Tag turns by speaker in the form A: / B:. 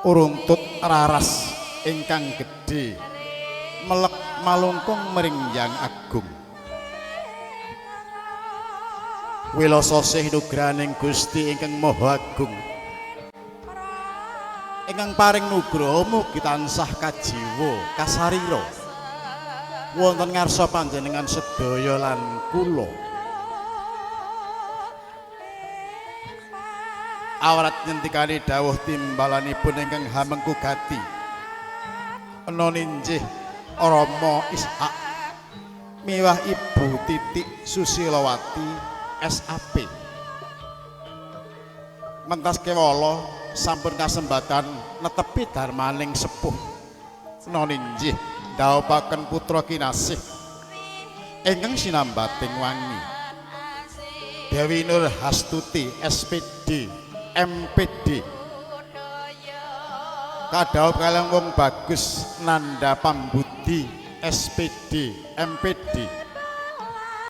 A: Uruntut raras ingkang gedhe melek malungkung mring Yang Agung. Wilasa sih nugrahaning Gusti ingkang Maha Agung. Ingkang paring nugraha mugi tansah kajiwa kasarira wonten ngarsa panjenengan sedaya lan kula. Awrat nyentikane dawuh timbalanipun ingkang hamengku gati. Noninjih Rama Ishak miwah Ibu Titik Susilowati SAP. Mentas kewala sampun kasembatan netepi darmaning sepuh. Noninjih dhawuhaken putra kinasih ingkang sinambating wangi. Dewi Nur Hastuti SPD MPD kadhawup kaliyan wong bagus Nanda Pambudi SPD MPD.